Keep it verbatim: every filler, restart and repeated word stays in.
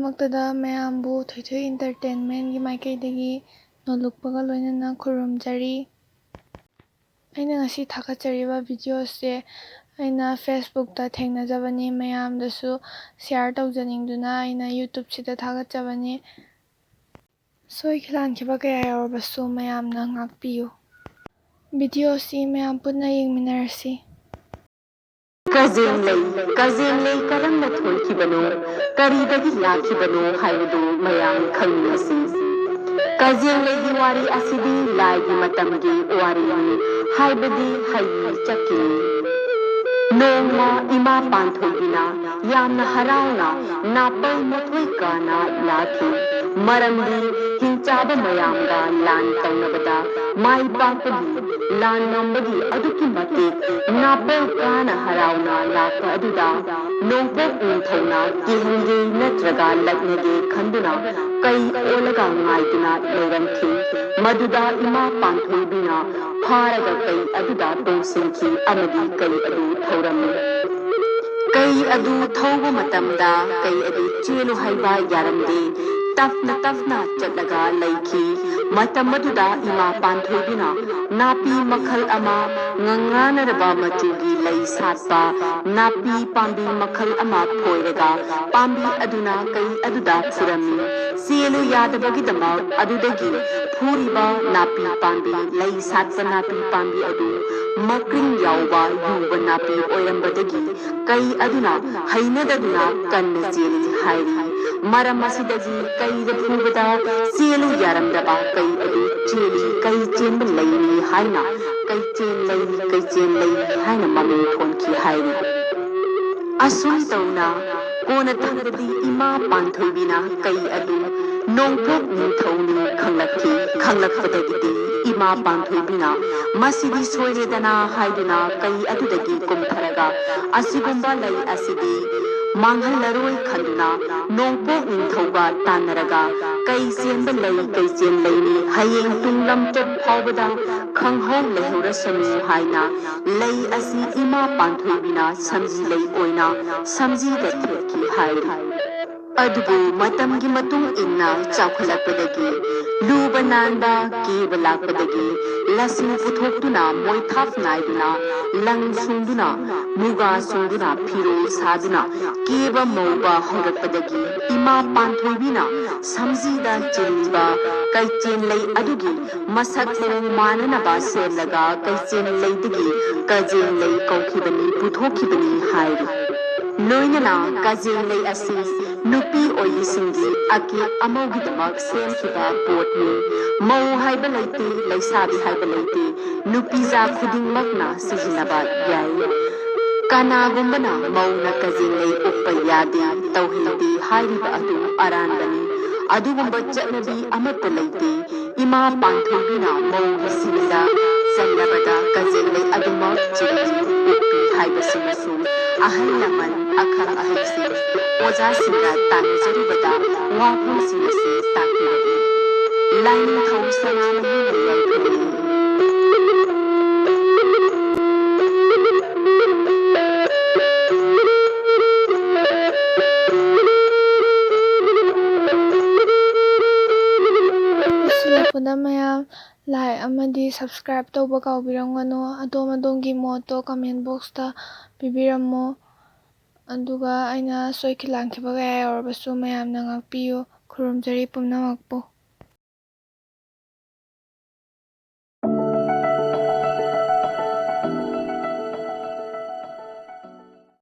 ꯃꯛꯇꯗ ꯃꯌꯥꯝꯕꯨ ꯊꯣꯏꯊꯣꯏ ꯏꯟꯇꯔꯇꯦꯟꯃꯦꯟꯒꯤ ꯃꯥꯏꯀꯩꯗꯒꯤ ꯅꯣꯜꯂꯨꯛꯄꯒ ꯂꯣꯏꯅꯅ ꯈꯨꯔꯨꯝꯖꯔꯤ꯫ ꯑꯩꯅ ꯉꯁꯤ ꯊꯥꯒꯠꯆꯔꯤꯕ ꯚꯤꯗꯤꯑꯣꯁꯦ ꯑꯩꯅ ꯐꯦꯁꯕꯨꯛꯇ ꯊꯦꯡꯅꯖꯕꯅꯤ꯫ ꯃꯌꯥꯝꯗꯁꯨ ꯁꯤꯌꯥꯔ ꯇꯧꯖꯅꯤꯡꯗꯨꯅ ꯑꯩꯅ ꯌꯨꯇ꯭ꯌꯨꯕꯁꯤꯗ ꯊꯥꯒꯠꯆꯕꯅꯤ꯫ ꯁꯣꯏꯈꯤ ꯂꯥꯟꯈꯤꯕ ꯀꯌꯥ ꯌꯥꯎꯔꯕꯁꯨ ꯃꯌꯥꯝꯅ ꯉꯥꯛꯄꯤꯌꯨ꯫ ꯚꯤꯗꯤꯑꯣꯁꯤ ꯃꯌꯥꯝ ꯄꯨꯟꯅ ꯌꯦꯡꯃꯤꯟꯅꯔꯁꯤ꯫ ꯀꯖꯦꯡꯂꯩ꯫ ꯀꯖꯦꯡꯂꯩ ꯀꯔꯝꯅ ꯊꯣꯟꯈꯤꯕꯅꯣ, ꯀꯔꯤꯗꯒꯤ ꯂꯥꯛꯈꯤꯕꯅꯣ ꯍꯥꯏꯕꯗꯨ ꯃꯌꯥꯝ ꯈꯪꯃꯤꯟꯅꯁꯤ꯫ ꯀꯖꯦꯡꯂꯩꯒꯤ ꯋꯥꯔꯤ ꯑꯁꯤꯗꯤ ꯂꯥꯏꯒꯤ ꯃꯇꯝꯒꯤ ꯋꯥꯔꯤꯅꯤ, ꯍꯥꯏꯕꯗꯤ ꯍꯩ ꯆꯠꯈꯤꯅꯤ꯫ ꯅꯣꯡꯃ ꯏꯃꯥ ꯄꯥꯟꯊꯣꯏꯕꯤꯅ ꯌꯥꯝꯅ ꯍꯔꯥꯎꯅ ꯅꯥꯄꯧ ꯃꯊꯣꯏ ꯀꯥꯅ ꯂꯥꯛꯈꯤ꯫ ꯃꯔꯝꯗꯤ ꯍꯤꯡꯆꯥꯕ ꯃꯌꯥꯝꯒ ꯂꯥꯟ ꯇꯧꯅꯕꯗ ꯃꯥꯏ ꯄꯥꯛꯄꯒꯤ, ꯂꯥꯟ ꯉꯝꯕꯒꯤ ꯑꯗꯨꯛꯀꯤ ꯃꯇꯤꯛ ꯅꯥꯄꯧ ꯀꯥꯅ ꯍꯔꯥꯎꯅ ꯂꯥꯛꯄ ꯑꯗꯨꯗ ꯅꯣꯡꯄꯣꯛ ꯅꯤꯡꯊꯧꯅ ꯀꯤꯍꯟꯒꯦ ꯅꯠꯇ꯭ꯔꯒ ꯂꯛꯅꯒꯦ ꯈꯟꯗꯨꯅ ꯀꯩ ꯑꯣꯜꯂꯒ ꯉꯥꯏꯗꯨꯅ ꯂꯩꯔꯝꯈꯤ꯫ ꯃꯗꯨꯗ ꯏꯃꯥ ꯄꯥꯟꯊꯣꯏꯕꯤꯅ ꯐꯥꯔꯒ ꯀꯩ ꯑꯗꯨꯗ ꯇꯣꯡꯁꯤꯟꯈꯤ ꯑꯃꯗꯤ ꯀꯩ ꯑꯗꯨ ꯊꯧꯔꯝꯃꯤ꯫ ꯀꯩ ꯑꯗꯨ ꯊꯧꯕ ꯃꯇꯝꯗ ꯀꯩ ꯑꯗꯨ ꯆꯦꯜꯂꯨ ꯍꯥꯏꯕ ꯌꯥꯔꯝꯗꯦ꯫ ꯇꯞꯅ ꯇꯞꯅ ꯆꯠꯂꯒ ꯂꯩꯈꯤ꯫ ꯃꯇꯝ ꯑꯗꯨꯗ ꯏꯃꯥ ꯄꯥꯟꯊꯣꯏꯕꯤꯅ ꯅꯥꯄꯤ ꯃꯈꯜ ꯑꯃ, ꯉꯉꯥꯅꯔꯕ ꯃꯆꯨꯒꯤ ꯂꯩ ꯁꯥꯠꯄ ꯅꯥꯄꯤ ꯄꯥꯝꯕꯤ ꯃꯈꯜ ꯑꯃ ꯐꯣꯏꯔꯒ ꯄꯥꯝꯕꯤ ꯑꯗꯨꯅ ꯀꯩ ꯑꯗꯨꯗ ꯐꯨꯔꯝꯃꯤ꯫ ꯆꯦꯜꯂꯨ ꯌꯥꯗꯕꯒꯤꯗꯃꯛ ꯑꯗꯨꯗꯒꯤ ꯐꯨꯔꯤꯕ ꯅꯥꯄꯤ ꯄꯥꯝꯕꯤ, ꯂꯩ ꯁꯥꯠꯄ ꯅꯥꯄꯤ ꯄꯥꯝꯕꯤ ꯑꯗꯨ ꯃꯀ꯭ꯔꯤꯡ ꯌꯥꯎꯕ ꯌꯨꯕ ꯅꯥꯄꯤ ꯑꯣꯏꯔꯝꯕꯗꯒꯤ ꯀꯩ ꯑꯗꯨꯅ ꯍꯩꯅꯗꯗꯨꯅ ꯀꯟꯅ ꯆꯦꯜꯂꯤ ꯍꯥꯏꯔꯤ꯫ ꯃꯔꯝ ꯑꯁꯤꯗꯒꯤ ꯀꯩꯗ ꯐꯨꯕꯗ ꯆꯦꯜꯂꯨ ꯌꯥꯔꯝꯗꯕ ꯀꯩ ꯑꯗꯨ ꯆꯦꯜꯂꯤ, ꯀꯩ ꯆꯦꯟꯕ ꯂꯩꯅꯤ ꯍꯥꯏꯅ ꯀꯩꯆꯦꯟ ꯂꯩ, ꯀꯩꯆꯦꯟ ꯂꯩ ꯍꯥꯏꯅ ꯃꯃꯤꯡ ꯊꯣꯟꯈꯤ ꯍꯥꯏꯔꯤ꯫ ꯑꯁꯨꯝ ꯇꯧꯅ ꯀꯣꯟꯅꯊꯪꯗꯗꯤ ꯏꯃꯥ ꯄꯥꯟꯊꯣꯏꯕꯤꯅ ꯀꯩ ꯑꯗꯨ ꯅꯣꯡꯄꯣꯛ ꯅꯤꯡꯊꯧꯅꯤ ꯈꯪꯂꯛꯈꯤ꯫ ꯈꯪꯂꯛꯄꯗꯒꯤꯗꯤ ꯏꯃꯥ ꯄꯥꯟꯊꯣꯏꯕꯤꯅ ꯃꯁꯤꯗꯤ ꯁꯣꯏꯔꯦꯗꯅ ꯍꯥꯏꯗꯨꯅ ꯀꯩ ꯑꯗꯨꯗꯒꯤ ꯀꯨꯝꯊꯔꯒ ꯑꯁꯤꯒꯨꯝꯕ ꯂꯩ ꯑꯁꯤꯗꯤ ꯃꯥꯡꯍꯜꯂꯔꯣꯏ ꯈꯟꯗꯨꯅ ꯅꯣꯡꯄꯣꯛ ꯅꯤꯡꯊꯧꯒ ꯇꯥꯟꯅꯔꯒ ꯀꯩ ꯆꯦꯟꯕ ꯂꯩ, ꯀꯩ ꯆꯦꯟ ꯂꯩꯅꯤ, ꯍꯌꯦꯡ ꯇꯨꯡꯂꯝꯆꯠ ꯐꯥꯎꯕꯗ ꯈꯪꯍꯧ ꯂꯩꯍꯧꯔꯁꯅꯨ ꯍꯥꯏꯅ ꯂꯩ ꯑꯁꯤ ꯏꯃꯥ ꯄꯥꯟꯊꯣꯏꯕꯤꯅ ꯁꯝꯖꯤ ꯂꯩ ꯑꯣꯏꯅ ꯁꯝꯖꯤꯗ ꯊꯦꯠꯈꯤ ꯍꯥꯏꯔꯤ꯫ ꯑꯗꯨꯕꯨ ꯃꯇꯝꯒꯤ ꯃꯇꯨꯡ ꯏꯟꯅ ꯆꯥꯎꯈꯠꯂꯛꯄꯗꯒꯤ, ꯂꯨꯕ ꯅꯥꯟꯕ ꯀꯦꯕ ꯂꯥꯛꯄꯗꯒꯤ, ꯂꯁꯤꯡ ꯄꯨꯊꯣꯛꯇꯨꯅ, ꯃꯣꯏꯊꯥꯞ ꯅꯥꯏꯗꯨꯅ, ꯂꯪ ꯁꯨꯡꯗꯨꯅ, ꯃꯨꯒꯥ ꯁꯨꯡꯗꯨꯅ, ꯐꯤꯔꯣꯜ ꯁꯥꯗꯨꯅ ꯀꯦꯕ ꯃꯧꯕ ꯍꯧꯔꯛꯄꯗꯒꯤ, ꯏꯃꯥ ꯄꯥꯟꯊꯣꯏꯕꯤꯅ ꯁꯝꯖꯤꯗ ꯆꯤꯜꯂꯤꯕ ꯀꯩꯆꯦꯟ ꯂꯩ ꯑꯗꯨꯒꯤ ꯃꯁꯛ ꯃꯑꯣꯡ ꯃꯥꯟꯅꯅꯕ ꯁꯦꯝꯂꯒ ꯀꯩꯆꯦꯟ ꯂꯩꯗꯒꯤ ꯀꯖꯦꯡ ꯂꯩ ꯀꯧꯈꯤꯕꯅꯤ, ꯄꯨꯊꯣꯛꯈꯤꯕꯅꯤ ꯍꯥꯏꯔꯤ꯫ ꯂꯣꯏꯅꯅ ꯀꯖꯦꯡ ꯂꯩ ꯑꯁꯤ ꯅꯨꯄꯤ ꯑꯣꯏꯕꯤꯁꯤꯡꯒꯤ ꯑꯀꯦ ꯑꯃꯧꯒꯤꯗꯃꯛ ꯁꯦꯝꯈꯤꯕ ꯄꯣꯠꯅꯤ꯫ ꯃꯧ ꯍꯥꯏꯕ ꯂꯩꯇꯦ, ꯂꯩꯁꯥꯕꯤ ꯍꯥꯏꯕ ꯂꯩꯇꯦ, ꯅꯨꯄꯤꯖꯥ ꯈꯨꯗꯤꯡꯃꯛꯅ ꯁꯤꯖꯤꯟꯅꯕ ꯌꯥꯏ꯫ ꯀꯅꯥꯒꯨꯝꯕꯅ ꯃꯧꯅ ꯀꯖꯦꯡ ꯂꯩ ꯎꯞꯄ ꯌꯥꯗꯦ, ꯇꯧꯍꯩꯗꯦ ꯍꯥꯏꯔꯤꯕ ꯑꯗꯨ ꯑꯔꯥꯟꯕꯅꯤ꯫ ꯑꯗꯨꯒꯨꯝꯕ ꯆꯠꯅꯕꯤ ꯑꯃꯠꯇ ꯂꯩꯇꯦ꯫ ꯏꯃꯥ ꯄꯥꯟꯊꯣꯏꯕꯤꯅ ꯃꯧꯒꯤ ꯁꯤꯟꯗ ꯆꯜꯂꯕꯗ ꯀꯖꯦꯡ ꯂꯩ ꯑꯗꯨꯃꯛ ꯆꯤꯡꯏ, ꯎꯞꯄꯤ ꯍꯥꯏꯕꯁꯤꯃꯁꯨ ꯑꯍꯜ ꯂꯃꯟ, ꯑꯈꯪ ꯑꯍꯩꯁꯤꯡ, ꯑꯣꯖꯥꯁꯤꯡꯅ ꯇꯥꯟꯅꯖꯔꯨꯕꯗ ꯋꯥꯐꯝꯁꯤꯡ ꯑꯁꯤ ꯇꯥꯛꯄꯤꯔꯛꯏ꯫ ꯂꯥꯏꯅꯤꯡꯊꯧ ꯁꯅꯥꯃꯍꯤꯅ ꯌꯥꯏꯐꯔꯤ꯫ ꯂꯣꯏꯁꯤꯜꯂꯛꯄꯗ ꯃꯌꯥꯝ like ꯑꯃꯗꯤ subscribe ꯇꯧꯕ ꯀꯥꯎꯕꯤꯔꯝꯒꯅꯨ꯫ ꯑꯗꯣꯝ ꯑꯗꯣꯝꯒꯤ ꯃꯣꯠꯇꯣ comment boxꯇ ꯄꯤꯕꯤꯔꯝꯃꯣ꯫ ꯑꯗꯨꯒ ꯑꯩꯅ ꯁꯣꯏꯈꯤ ꯂꯥꯟꯈꯤꯕ ꯀꯌꯥ ꯌꯥꯎꯔꯕꯁꯨ ꯃꯌꯥꯝꯅ ꯉꯥꯛꯄꯤꯌꯨ꯫ ꯈꯨꯔꯨꯝꯖꯔꯤ ꯄꯨꯝꯅꯃꯛꯄꯨ꯫